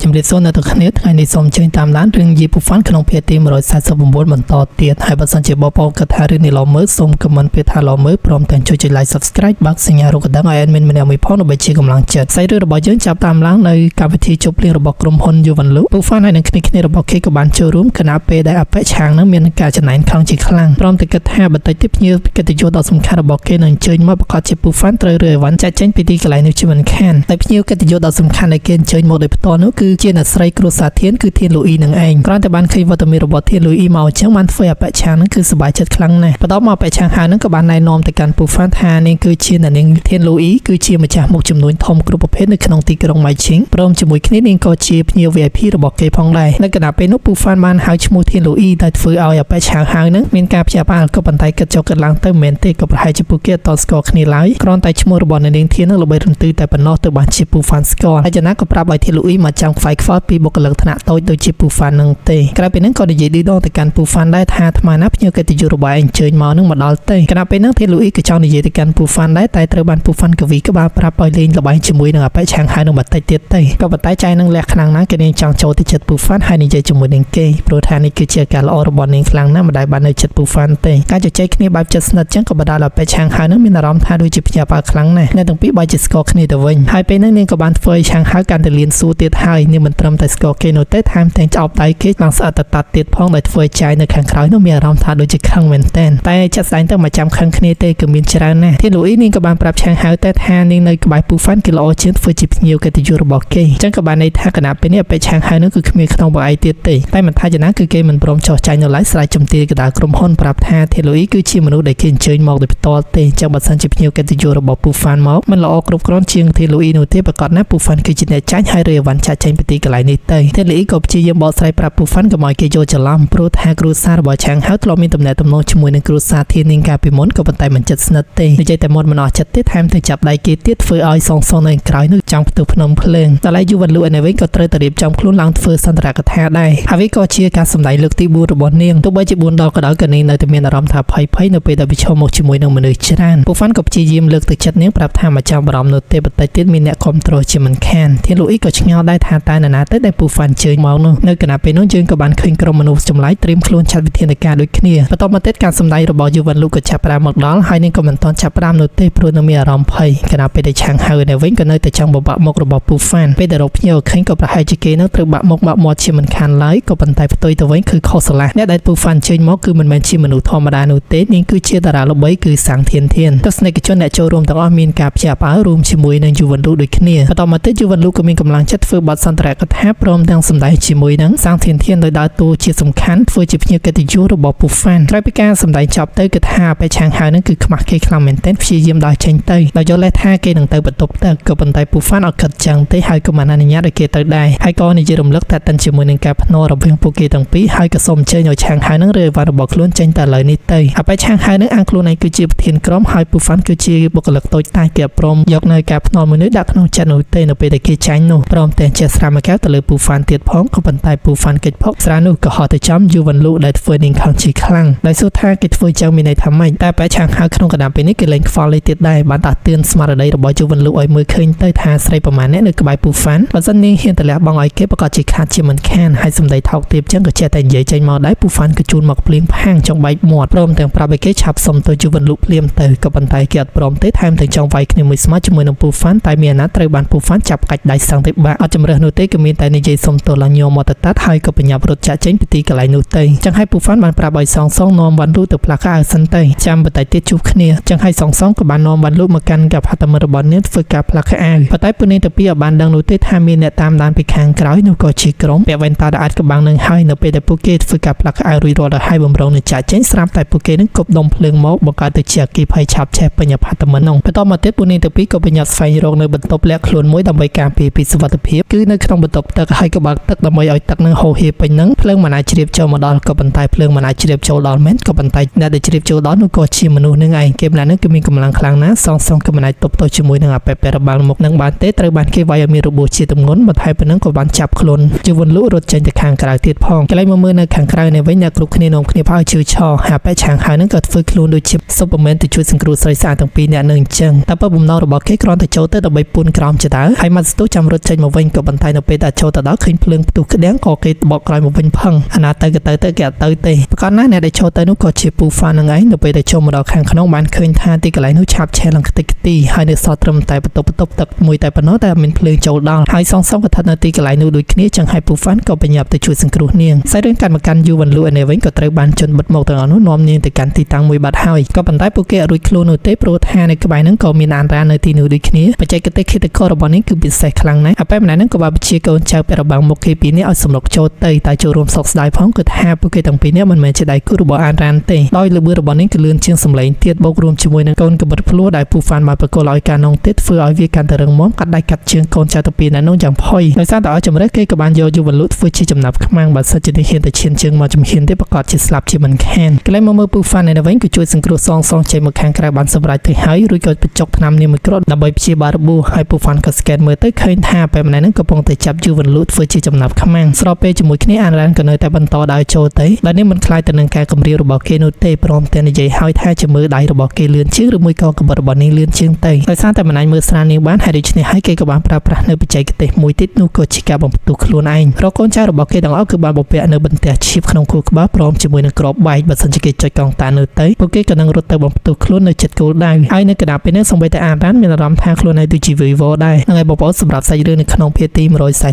ជំរាបសួរអ្នកទាំងគ្នាថ្ងៃនេះសូមអញ្ជើញតាមដានរឿងយីពូហ្វាន់ក្នុងភាគទី149បន្តទៀតហើយបើសិនជាបងប្អូនគិតថារឿងនេះល្អមើលសូម comment ពាក្យថាល្អមើលព្រមទាំងជួយចុច like subscribe បើកសញ្ញារូបកណ្ដឹងឲ្យ admin ម្នាក់មួយផងដើម្បីជាកម្លាំងចិត្តសាច់រឿងរបស់យើងចាប់តាមឡើងនៅកម្មវិធីជប់លៀងរបស់ក្រុមហ៊ុនយូវ៉ាន់លូពូហ្វាន់ហើយនិងគ្នាគ្នារបស់គេក៏បានចូលរួមខណៈពេលដែលអបិឆាងនឹងមានការចំណែនខឹងជាខ្លាំងព្រមទាំងគិតថាបន្តិចទៀតភ្ញៀវកិត្តិយសដ៏សំខាន់របស់គេនឹងអញ្ជើញមកប្រកាសជាពូហ្វាន់ត្រូវរើអីវ៉ាន់ចាក់ចេញពីទីកន្លែងនេះជាមិនខានតែភ្ញៀវកិត្តិយសដ៏សំខាន់ដែលគេអញ្ជើញមកដោយផ្ទាល់នោះគឺជាអ្នកស្រីគ្រួសារធានគឺធានលូអ៊ីនឹងឯងគ្រាន់តែបានឃើញវត្តមានរបស់ធានលូអ៊ីមកអញ្ចឹងបានធ្វើឲ្យអបិឆាងនឹងគឺសប្បាយចិត្តខ្លាំងណាស់បន្ទាប់មកអបិឆាងហើយនឹងក៏បានណែនាំទៅកាន់ពូហ្វាន់ថានាងគឺជាអ្នកនាងធានលូអ៊ីគឺជាម្ចាស់មុខជំនួញធំគ្រប់ប្រភេទនៅក្នុងទីក្រុងម៉ៃឈិងព្រមជាមួយគ្នានាងក៏ជាភ្ញៀវ VIP របស់គេផងដែរនៅខណៈពេលនោះពូហ្វាន់បានហៅឈ្មោះធានលូអ៊ីដែលធ្វើឲ្យអបិឆាងហើយនឹងមានការភ្ញាក់ផ្អើលក៏ប៉ុន្តែគិតចុះគិតឡើងទៅមិនមែនទេក៏ប្រហែលជាពួកគេអត់ស្គាល់គ្នាឡើយគ្រាន់តែឈ្មោះរបស់អ្នកនាងធាននឹងល្បីរន្ទឺតែប៉ុណ្ណោះទៅបានជាពូហ្វាន់ស្គាល់ហើយចំណាក៏ប្រាប់ឲ្យធានលូអ៊ីមកចាំខ្វាយខ្វល់ពីបុគ្គលិកថ្នាក់តូចដូចជាពូហ្វាន់នឹងទេក្រៅពីហ្នឹងក៏និយាយឌឺដងទៅកាន់ពូហ្វាន់ដែរថាអាត្មាណាភ្ញៀវកិត្តិយសរបស់ឯងអញ្ជើញមកនឹងមកដល់ទេខណៈពេលហ្នឹងធានលូអ៊ីក៏ចង់និយាយទៅកាន់ពូហ្វាន់ដែរតែត្រូវបានពូហ្វាន់កវីក្បាលប្រាប់ឲ្យលេងល្បែងជាមួយនឹងអបិឆាងហើយនឹងបន្តិចទៀតទេក៏ប៉ុន្តែចៃនឹងលះខ្លាំងណាស់គេនាងចង់ចូលទៅចិត្តពូហ្វាន់ហើយនិយាយជាមួយនឹងគេព្រោះថានេះគឺជាការល្អរបស់នាងខ្លាំងណាស់មិនដែលបាននៅចិត្តពូហ្វាន់ទេការជជែកគ្នាបែបចិត្តស្និទ្ធចឹងក៏បណ្ដាលឲ្យបេឆាងហើយនឹងមានអារម្មណ៍ថាដូចជាភ្ញាក់ផ្អើលខ្លាំងណាស់អ្នកទាំងពីរបែរជាស្គាល់គ្នាទៅវិញហើយពេលហ្នឹងនាងក៏បានធ្វើឲ្យឆាងហើយកាន់តែលៀនសួរទៀតហើយនាងមិនត្រឹមតែស្គាល់គេនោះទេថែមទាំងឆ្អប់ដៃគេឡើងស្អិតតតាត់ទៀតផងដែលធ្វើឲ្យចាយនៅខាងក្រោយនោះមានអារម្មណ៍ថាដូចជាខឹងមែនទែនតែចាត់ស្ដែងទៅមកចាំខឹងគ្នាទេគឺមានច្រើនណាស់ធានលូអ៊ីនាងក៏បានប្រាប់ឆាងហើយតែថានាងនៅក្បែរពូហ្វាន់គេល្អជាងធ្វើជាភ្ញៀវកិត្តិយសរបស់គេអញ្ចឹងក៏បានន័យថាគណៈពេលនេះពេលឆាងហើយនោះគឺគ្មានក្នុងបើឯទៀតទេតែមិនថាយ៉ាងណាគឺគេមិនព្រមចោះចាញ់នៅឡើយស្រេចជំទាវកដាលក្រុមហ៊ុនប្រាប់ថាធានលូអ៊ីគឺជាមនុស្សដែលគេអញ្ជើញមកដោយផ្ទាល់ទេអញ្ចឹងបើសិនជាភ្ញៀវកិត្តិយសរបស់ពូហ្វាន់មកមិនល្អគ្រប់គ្រាន់ជាងធានលូអ៊ីនោះទេប្រកាសណាស់ពូហ្វាន់គឺជាអ្នកចាញ់ហើយរើអវ៉ាន់ចាក់ចេញពីទីកន្លែងនេះទៅធានលូអ៊ីក៏ព្យាយាមបកស្រាយប្រាប់ពូហ្វាន់កុំឲ្យគេយល់ច្រឡំព្រោះថាគ្រួសាររបស់ឆាងហើយធ្លាប់មានទំនាក់ទំនងជាមួយនឹងគ្រួសារធាននាងកាលពីមុនក៏ប៉ុន្តែមិនចិត្តស្និទ្ធទេនិយាយតែមាត់មិនអស់ចិត្តទេថែមទៅចាប់ដៃគេទៀតធ្វើឲ្យសងសងនៅក្រោយនោះចង់ផ្ទុះភ្នំភ្លើងដល់ហើយយុវលូឯនេះវិញក៏ត្រូវតែរៀបចំខ្លួនឡើងធ្វើសន្ទរកថាដែរហើយវាក៏ជាការសម្ដែងលើកទី4របស់នាងទោះបីជា4ដល់ក៏ដោយក៏នាងនៅតែមានអារម្មណ៍ថាភ័យភ័យនៅពេលដែលប្រឈមមកជាមួយនឹងមនុស្សច្រើនពូហ្វាន់ក៏ព្យាយាមលើកទឹកចិត្តនាងប្រាប់ថាមកចាំបារម្ភនោះទេបន្តិចទៀតមានអ្នកគ្រប់គ្រងជាមិនខានធានលូអ៊ីក៏ឆ្ងល់ដែរថាតើនរណាទៅដែលពូហ្វាន់ជើញមកនោះនៅខណៈពេលនោះយើងក៏បានឃើញក្រុមមនុស្សចម្លែកត្រៀមខ្លួនចាត់វិធានការដូចគ្នាបន្តមកទៀតការសម្ដែងរបស់យុវលូក៏ចាប់ផ្ដើមមកដល់ហើយនាងក៏មិនទាន់ចាប់ផ្ដើមនោះទេព្រោះនៅមានអារម្មណ៍ភ័យខណៈពេលដែលឆាងហៅនៅវិញក៏នៅតែចង់បបាក់មុខរបស់ពូហ្វាន់ពេលដែលរកភ្ញៀវឃើញក៏ប្រហែលជាគេនឹងត្រូវបាក់មុខបាក់មាត់ជាមិនខានឡើយក៏ប៉ុន្តែផ្ទុយទៅវិញគឺខុសស្រឡះអ្នកដែលពូហ្វាន់ជើញមកគឺមិនមែនជាមនុស្សធម្មតានោះទេនាងគឺជាតារាល្បីគឺសាំងធានធានទស្សនិកជនអ្នកចូលរួមទាំងអស់មានការភ្ញាក់ផ្អើលរួមជាមួយនឹងយុវលូដូចគ្នាបន្តមកទៀតយុវលូក៏មានកម្លាំងចិត្តធ្វើបទសន្ទរកថាព្រមទាំងសម្ដែងជាមួយនឹងសាំងធានធានដោយដើរតួជាសំខាន់ធ្វើជាភ្ញៀវកិត្តិយសរបស់ពូហ្វាន់ក្រោយពីការសម្ដែងចប់ទៅគឺថាពេលឆាងហៅនឹងគឺខ្មាស់គេខ្លាំងមែនទែនព្យាយាមដើរចេញទៅដោយយល់លេសថាគេនឹងទៅបន្ទប់ទឹកក៏ប៉ុន្តែពូហ្វាន់អត់គិតចឹងទេហើយក៏មិនអនុញ្ញាតឲ្យគេទៅដែរហើយក៏និយាយរំលឹកតែតិនជាមួយនឹងការភ្នាល់រវាងពួកគេទាំងពីរហើយក៏សូមអញ្ជើញឲ្យឆាងហៅនឹងរើអីវ៉ាន់របស់ខ្លួនចេញតែឥឡូវនេះទៅហើយពេលឆាងហៅនឹងអាងខ្លួនឯងគឺជាប្រធានក្រុមហើយពូហ្វាន់គឺជាបុគ្គលិកតូចតាចគេអត់ព្រមយកនៅការភ្នាល់មួយនេះដាក់ក្នុងចិត្តនោះទេនៅពេលដែលគេចាញ់នោះព្រមទាំងចេះស្រាមួយកែវទៅលើពូហ្វាន់ទៀតផងក៏ប៉ុន្តែពូហ្វាន់កិច្ចផុកស្រានោះក៏ហោះទៅចំយូវ៉ាន់លូដែលធ្វើនាងខឹងជាខ្លាំងដោយសួរថាគេធ្វើចឹងមានន័យថាម៉េចតែបែឆាងហៅក្នុងកណ្ដាលពេលនេះគេលែងខ្វល់លេទៀតដែរបានតាស់តឿនស្មារតីរបស់យូវ៉ាន់លូឲ្យមើលឃើញទៅថាស្រីប្រមាណអ្នកនៅក្បែរពូហ្វាន់បើសិននាងហ៊ានទៅលះបង់ឲ្យគេប្រកាសជាខាតជាមិនខានហើយសម្ដីថោកទាបចឹងក៏ចេះតែនិយាយចេញមកដែរពូហ្វាន់ក៏ជូនមកភ្លៀងផាំងចង់បែកមាត់ព្រមទាំងប្រាប់ឲ្យគេឆាប់សុំទៅយូវ៉ាន់លូភ្លាមទៅក៏ប៉ុន្តែគេអត់ព្រមទេថែមទាំងចង់វាយគ្នាមួយស្មាជាមួយនឹងពូហ្វាន់តែមានអាណាត្រូវបានពូហ្វាន់ចាប់កាច់ដៃសឹងទៅបាក់អត់ជំរើសនោះទេគឺមានតែនិយាយសុំទោសឡើងញោមមកតតាត់ហើយក៏បញ្ញាប់រត់ចាក់ចេញពីទីកន្លែងនោះទៅចឹងហើយពូហ្វាន់បានប្រាប់ឲ្យសងសងនាំវ៉ាន់លូទៅផ្លាស់ខោអាវសិនទៅចាំបន្តិចទៀតជួបគ្នាចឹងហើយសងសងក៏បាននាំវ៉ាន់លូមកកាន់กับហត្ថមិត្តរបស់នាងធ្វើការផ្លាស់ខោអាវប៉ុន្តែពួកនាងទាំងពីរអត់បានដឹងនោះទេថាមានអ្នកតាមដានពីខាងក្រោយនោះក៏ជាក្រុមពាក់វ៉ែនតាដែលអាចកំបាំងនឹងហើយនៅពេលដែលពួកគេធ្វើការផ្លាស់ខោអាវរួចរាល់ដល់ហើយបំរុងនឹងចាក់ចេញស្រាប់តែពួកគេនឹងគប់ដុំភ្លើងមកបង្កើតទៅជាអគ្គិភ័យឆាបឆេះពេញអផាតមិននោះបន្តមកទៀតពួកនាងទាំងពីរក៏ប្រញាប់ស្វែងរកនៅបន្ទប់លាក់ខ្លួនមួយដើម្បីការពារពីសុវត្ថិភាពគឺនៅក្នុងបន្ទប់ទឹកហើយក៏បើកទឹកដើម្បីឲ្យទឹកនឹងហូរហៀពេញនឹងភ្លើងមិនអាចជ្រាបចូលមកដល់ក៏ប៉ុន្តែភ្លើងមិនអាចជ្រាបចូលដល់មែនក៏ប៉ុន្តែអ្នកដែលជ្រាបចូលដល់នោះក៏ជាមនុស្សនឹងឯងគេម្នាក់នឹងគឺមានកម្លាំងខ្លាំងណាស់សងសងក៏មិនអាចទប់ទល់ជាមួយនឹងអបិបរបាល់មុខនឹងបានទេត្រូវបានគេវាយឲ្យមានរបួសជាទម្ងន់បន្ថែមប៉ុណ្ណឹងក៏បានចាប់ខ្លួនជីវិតលក់រត់ចេញទៅខាងក្រៅទៀតផងកន្លែងមកមើលនៅខាងក្រៅនេះវិញអ្នកគ្រប់គ្នានាំគ្នាផើជឿឆហាបែឆាងហើយនឹងក៏ធ្វើខ្លួនដូចជាស៊ុបពមែនទៅជួយសង្គ្រោះស្រីស្អាតទាំងពីរអ្នកនឹងអញ្ចឹងតែបើបំណងរបស់គេគ្រាន់តែចូលទៅដើម្បីពួនក្រោមជាដើរហើយមកស្ទុះចាំរត់ចេញមកវិញក៏ប៉ុន្តែ នៅពេលតែចូលទៅដល់ឃើញភ្លើងផ្ទុះក្តាំងក៏គេបកក្រោយមកវិញផឹងអាណាទៅក៏ទៅទៅគេអត់ទៅទេប្រកបណាស់អ្នកដែលចូលទៅនោះក៏ជាពូហ្វាននឹងឯងនៅពេលដែលចូលមកដល់ខាងក្នុងបានឃើញថាទីកន្លែងនោះឆាបឆេះឡើងខ្ទេចខ្ទីហើយនៅសល់ត្រឹមតែបន្ទប់បន្ទប់ទឹកមួយតែប៉ុណ្ណោះតែអត់មានភ្លើងចូលដល់ហើយសងសងក៏ស្ថិតនៅទីកន្លែងនោះដូចគ្នាចឹងហើយពូហ្វានក៏បញ្ញាប់ទៅជួយសង្គ្រោះនាងសាច់រឿងកាន់មកកាន់យូវ៉ាន់លូឯនេះវិញក៏ត្រូវបានជន់បិទមកទាំងអស់នោះនាំនាងទៅកាន់ទីតាំងមួយបាត់ហើយក៏ប៉ុន្តែពួកគេអត់រួចខ្លួននោះទេព្រោះថានៅក្បែរហ្នឹងក៏មានអានរ៉ានៅទីនោះដូចគ្នាបច្ចេកទេសឃាតកររបស់នាងគឺពិសេសខ្លាំងណាស់អបិម្នាក់ហ្នឹងក៏បានបញ្ជាកូនចៅពាក់របាំងមុខគេពីរនេះឲ្យសម្រុកចូលទៅតែចូលរួមសោកស្ដាយផងគឺថាពួកគេទាំងពីរនេះមិនមែនជាដៃគូរបស់អានរ៉ានទេដោយល្បឿនរបស់នាងគឺលឿនជាងសម្លេងទៀតបូករួមជាមួយនឹងកូនកបិតភ្លោះដែលពូហ្វានបានប្រកល់ឲ្យការនងទៀតធ្វើឲ្យវាកាន់តែរឹងមាំកាត់ដៃកាត់ជើងកូនចៅទាំងពីរនាក់នោះយ៉ាងផុយដោយសារតែឲ្យជំរឿគេក៏បានយកយុវលុធ្វើជាចំណាប់ខ្មាំងបើសិនជានេះហ៊ានតែឈានជើងមកជំហានទេប្រកាសជាស្លាប់ជាមិនខានកន្លែងមកមើលពូហ្វាននៅវិញគឺជួយសង្គ្រោះសងសងចេញមកខាងក្រៅបានសម្រេចទៅហើយរួចក៏បញ្ចុកថ្នាំនាងមួយគ្រាប់ដើម្បីព្យាបាលរបួសហើយពូហ្វានក៏ scan មើលទៅឃើញថាពេលម្នាក់ហ្នឹងកំពុងតែចាប់យុវលុធ្វើជាចំណាប់ខ្មាំងស្របពេលជាមួយគ្នាអានរ៉ានក៏នៅតែបន្តដើរចូលទៅដែលនេះមិនខ្លាចទៅនឹងការគំរាមរបស់គេនោះទេព្រមទាំងនិយាយហើយថាជាមើលដៃរបស់គេលឿនជាងឬមួយក៏កបិតរបស់នាងលឿនជាងទៅដោយសារតែមិនអាចមើលស្រាលនាងបានហើយដូច្នេះហើយគេក៏បានប្រើប្រាស់នៅបច្ចេកទេសមួយទៀតនោះក៏ជាការបំផ្ទុះខ្លួនឯងរកកូនចៅរបស់គេទាំងអស់គឺបានបំពាក់នៅបន្ទះឈៀបក្នុងខួរក្បាលព្រមជាមួយនឹងគ្រាប់បែកបើសិនជាគេចុចកង់តានៅទៅពួកគេក៏នឹងរត់ទៅបំផ្ទុះខ្លួននៅចិត្តគោលដៅហើយនៅកណ្ដាលពេលនេះសូម្បីតែអានរ៉ានមានអារម្មណ៍ថាខ្លួនឯងដូចជាវីវដែរហ្នឹងហើយបងប្អូនសម្រាប់សាច់រឿងនៅក្នុងភាគទី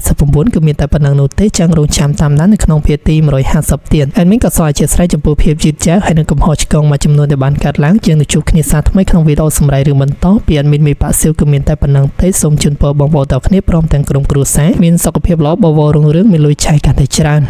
149គឺមានតែប៉ុណ្្នឹងនោះទេចឹងរងចាំតាមដាននៅក្នុងភាគទី150ទៀត admin ក៏សូមអធិស្ឋានចំពោះភាពយឺតយ៉ាវហើយនិងកំហុសឆ្គងមួយចំនួនដែលបានកើតឡើងជាងនឹងជួបគ្នាសាថ្មីក្នុងវីដេអូសម្រាប់រឿងបន្តពី admin មេប៉ាសៀវគឺមានតែប៉ុណ្្នឹងទេសូមជូនពរបងប្អូនទាំងគ្នាព្រមទាំងក្រុមគ្រួសារមានសុខភាពល្អបវររុងរឿងមានលុយឆាយកាន់តែច្រើន។